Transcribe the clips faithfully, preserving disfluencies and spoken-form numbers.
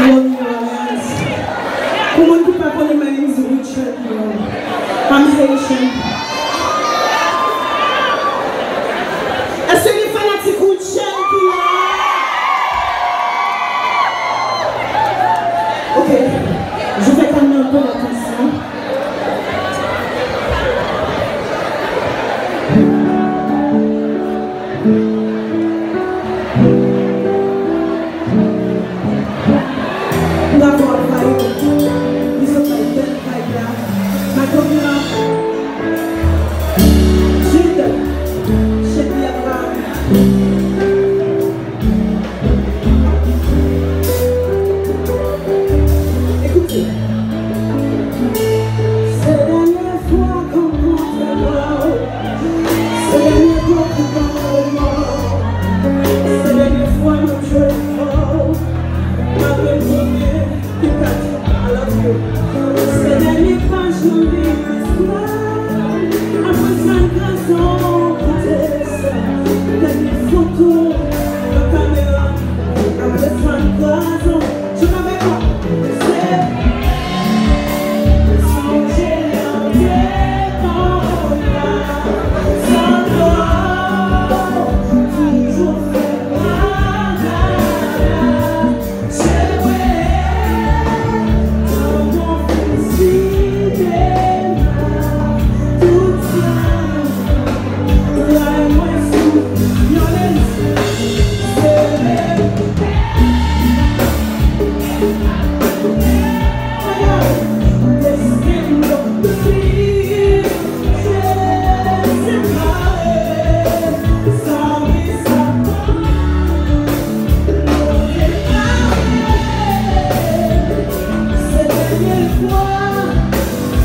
Hello, New Orleans. Pou moun ki pa konnen, my name is Rutshelle Guillaume. I'm Haitian. Èske gen fanatik Rutshelle ki la? Ok. Je vais calmer un peu la tension. N ap fè yon vibe. Li sot bay bèl vibe la. My commune. Se dènye fwa,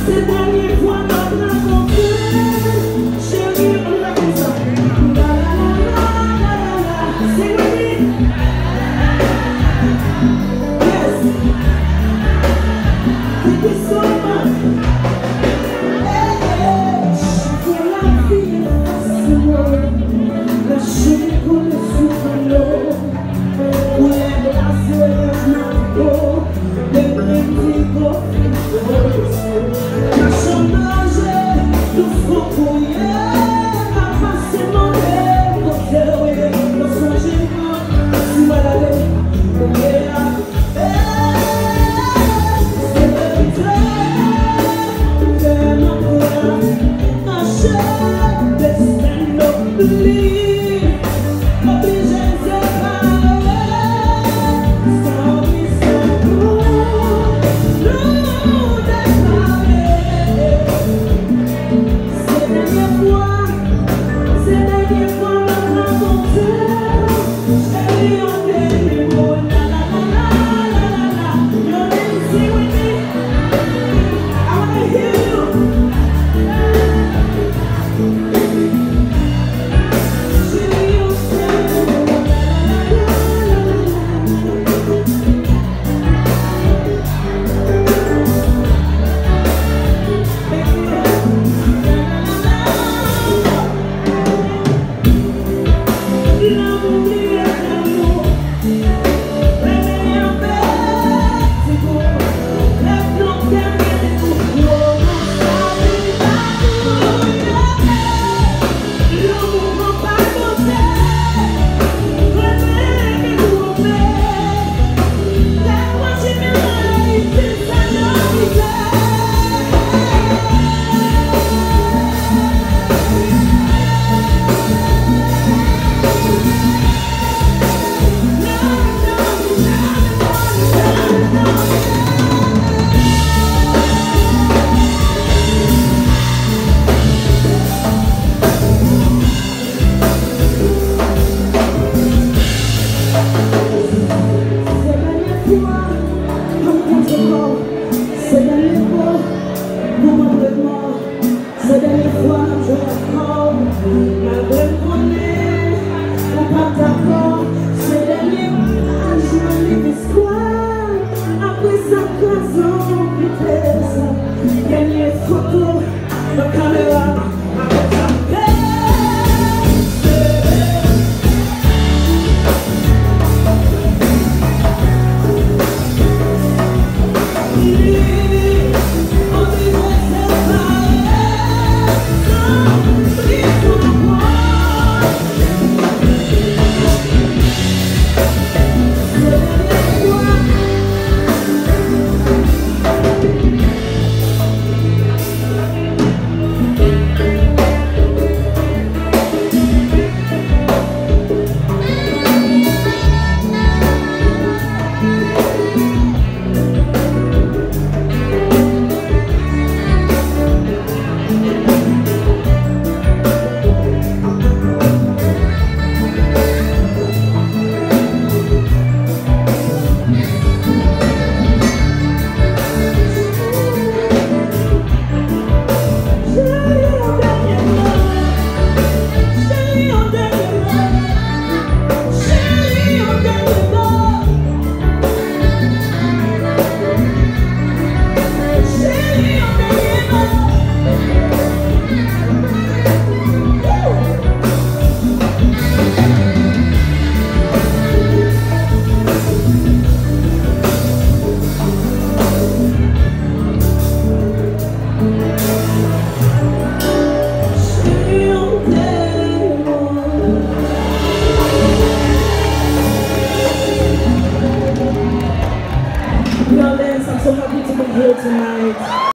se dènye fwa n ap rakonte. Cheri, ann fè konsa. La, la, la, la, la, la, la. Sing with me. Yes. Thank you so much. Hey, hey. Fè lavi fasil, la cheri kole sou pano. Koulè glase, rèv nan po. Depi ti kofi, machann blanje, tout fò kouye, pa pase mande kote w ye. Nan sonje mwen, si w al ale, ou ye a. Se dènye fwa, m ap konte kò. Se dènye fwa, m ap konte kò. Se dènye fwa n ap jwe ankò. Malgre